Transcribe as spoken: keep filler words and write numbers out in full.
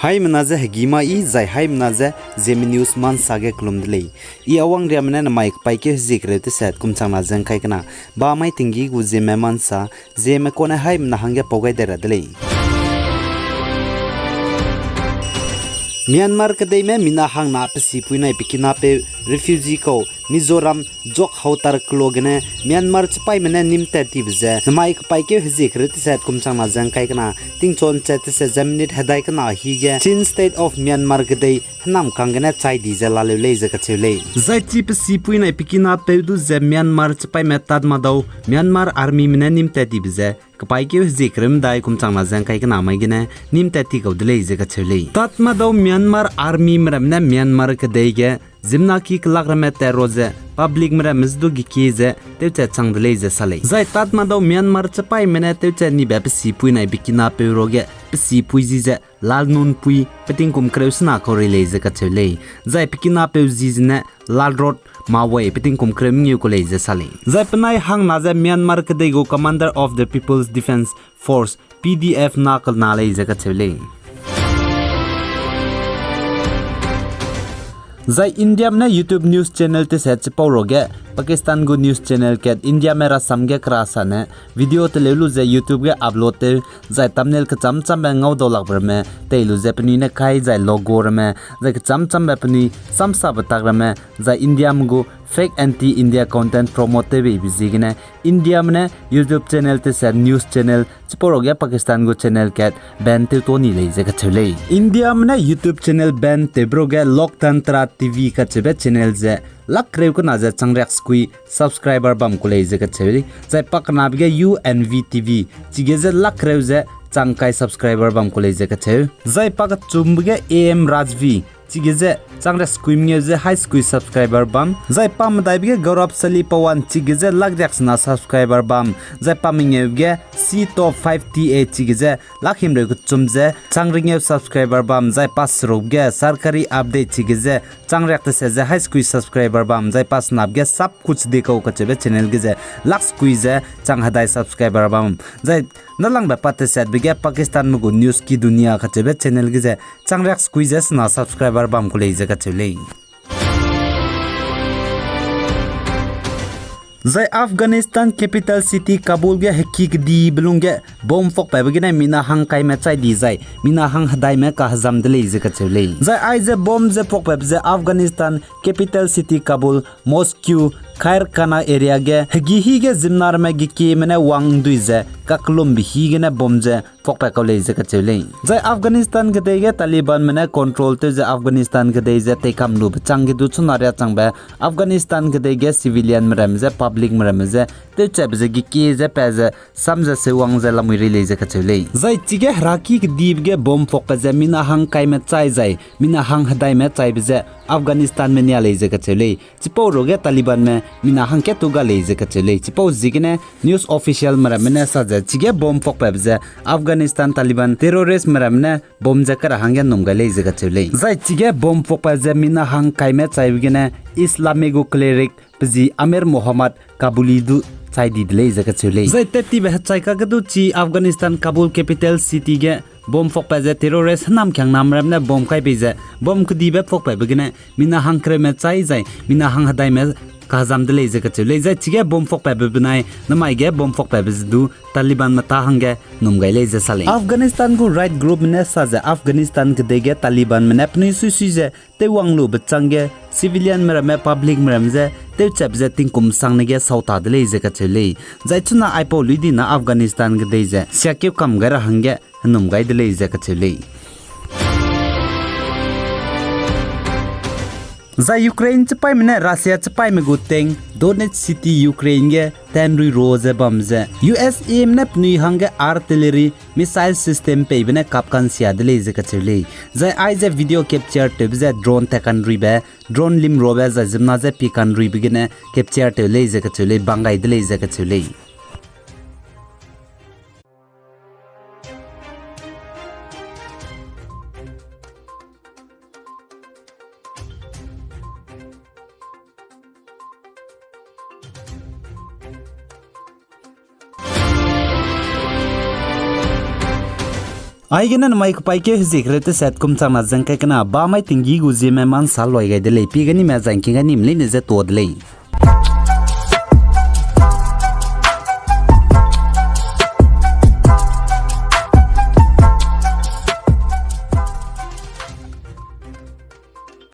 Haimena ze hegî ma i, zai haimena ze Zeme News mansa ge kelum de lei. I Awangriame ne namai kepaîkeu hezie kereu tesat kum changna ze ngkai kena, ba mai tinggi gu Zeme mansa, Zeme kone haimena hangge pau gai dai ra de lei. Myanmar kedeime mina hangna pe sipui nai pe kinapeu, refugee kau, Mizoram, Jok Hautar kelo gene Myanmar chipaîme ne nîm tat tibe ze namai kepaîkeu hezie kereu tesat kum changna ze ngkai kena, tingchon chat tesat ze minute hedai kena hige Chin State of Myanmar kedei hênamkang gene chai di ze laleu lei ze kacheu lei. Zai chi pe sipui nai pe kinapeu du ze Myanmar chipaîme Tatmadaw Myanmar Armyme ne nîm tat tibe ze kepaîkeu hezie kereu medai kum changna ze ngkai kena mai gene nîm tat ti kau de lei ze kacheu lei. Tatmadaw Myanmar Armyme ramme ne Myanmar kedei ge ziemmena ki kelak ramme tat ro ze publicme ramme ze du gekie ze tewchat chang de lei ze sa lei. Zai Tatmadaw Myanmar chipaîme ne tewchat nibe pe sipui nai pe kinapeu ruage pe sipui ji ze Lalnunpui pe tingkum kereu sena kau rei lei ze kacheu lei. Zai pe kinapeu ji zene Lalrot Mawei pe tingkum kereu mengeu kau lei ze sa lei. Zai penai hangna ze Myanmar kedei gu Commander of the People's Defence Force, P D F na kena lei ze kacheu lei. Zai Indiame ne YouTube news channel tesat chipau ruage Pakistan gu news channel kat Indiame rasam ge kerasane video teleu lu ze YouTube ge upload tew, zai thumbnail kechâm châmbe ngau dau lakbe ramme tei lu ze penui ne kai zai logo ramme, zai kechâm châmbe penui samsabe tak ramme, zai Indiame gu fake anti-India content promote tewbeibe ziegene Indiame ne YouTube channel tesat news channel chipau ruage Pakistan gu channel kat ban tew to ni lei ze kacheu lei. Indiame ne YouTube channel ban tewbe ruage Loktantra T V kacheube channel ze lak kereu kena ze changriak sekui subscriber bam ku lei ze kacheu lei. Zai pakenabe ge U N V T V chige ze lak kereu ze chang kai subscriber bam ku lei ze kacheu. Zai pakechumbe ge A M Rajvi chige ze changriak sekui mengeu ze hai sekui subscriber bam. Zai pamedaibe ge Gaurav Sali Pawan chige ze lak riak sena subscriber bam. Zai pamengeube ge C Top five T A chige ze lak himreu kechum ze chang ringeu subscriber bam. Zai paserukbe ge Sarkari Update chige ze changriak tesat ze hai sekui subscriber bam. Zai pasenabe ge Sab Kuch Dekho kacheube channel ge ze lak sekui ze chang hedai subscriber bam. Zai nalangbe patesatbe ge Pakistanme gu News Ki Duniya kacheube channel ge ze changriak sekui ze sena subscriber bam ku lei ze kacheu lei. Zai Afghanistan capital city Kabul ge heki kedibe lungge bomb pakpatbe gene mina hang kaime chai di zai mina hang hedaime kahezam de lei ze kacheu lei. Zai aize bomb ze pakpatbe ze Afghanistan capital city Kabul, Mosque, Khair Khana area ge hegî hî ge ziemmena ramme gekieme ne wang ndui ze kakellumbe hî gene bomb ze pakpat kau lei ze kacheu lei. Zai Afghanistan kedei ge Talibanme ne control tew ze Afghanistan kedei ze teikam lube chang ge du chuna riâ changbe Afghanistan kedei ge civilianme ramme ze publicme ramme ze tewchatbe ze gekie ze pa ze sam ze seuwang ze lamui rei lei ze kacheu lei. Zai chige heraki kedibe ge bomb pakpat ze mina hang kaime chai zai mina hang hedaime chaibe ze Afghanistanme nia lei ze kacheu lei. Chipau ruage Talibanme mina hangkat tu ga lei ze kacheu lei. Chipau ziegene news officialme ramme ne sa ze chige bomb pakpatbe ze Afghanistan Taliban terroristme ramme ne bomb ze kera hangge nnum gai lei ze kacheu lei. Zai chige bomb pakpat ze mina hang kaime chaibe gene Islami gu cleric pe zi Amir Mohammad Kabuli du chai di de lei ze kacheu lei. Zai tettibe hechai kage du chi Afghanistan Kabul capital city ge bomb pakpat ze terrorist hênamkiangname ramme ne bomb kai bei ze bomb kedibe pakpatbe gene mina hang kereume chai zai mina hang hedaime kahezam de lei ze kacheu lei. Zai chige bomb pakpatbe benai namai ge bomb pakpatbe ze du Talibanme ta hangge nnum gai lei ze sa lei. Afghanistan gu right groupme ne sa ze Afghanistan kedei ge Talibanme ne penui suisui ze tewwang lube chang ge civilianme ramme publicme ramme ze tewchatbe ze tingkum sangne ge sau ta de lei ze kacheu lei. Zai chuna aipau lui dina Afghanistan kedei ze siakeu kam gai ra hangge nnum gai de lei ze kacheu lei. Zai Ukraine chipaîme ne Russia chipaîme gu tank Donetsk City Ukraine ge tanrui ro ze bam ze U S Ame ne penui hangge artillery missile system peibe ne kapkansia de lei ze kacheu lei. Zai aize video capture tewbe ze drone tatkanruibe, drone limrobe zai ziemmena ze pikanruibe gene capture tew lei ze kacheu lei, bang gai de lei ze kacheu lei. Aigene namai kepaîkeu hezie kereu tesat kum changna zeng kai kena bamai tinggî gu ziemme ma nsa loi gai de lei, pie ga nime zangking ga nim leine ze tuâ de lei.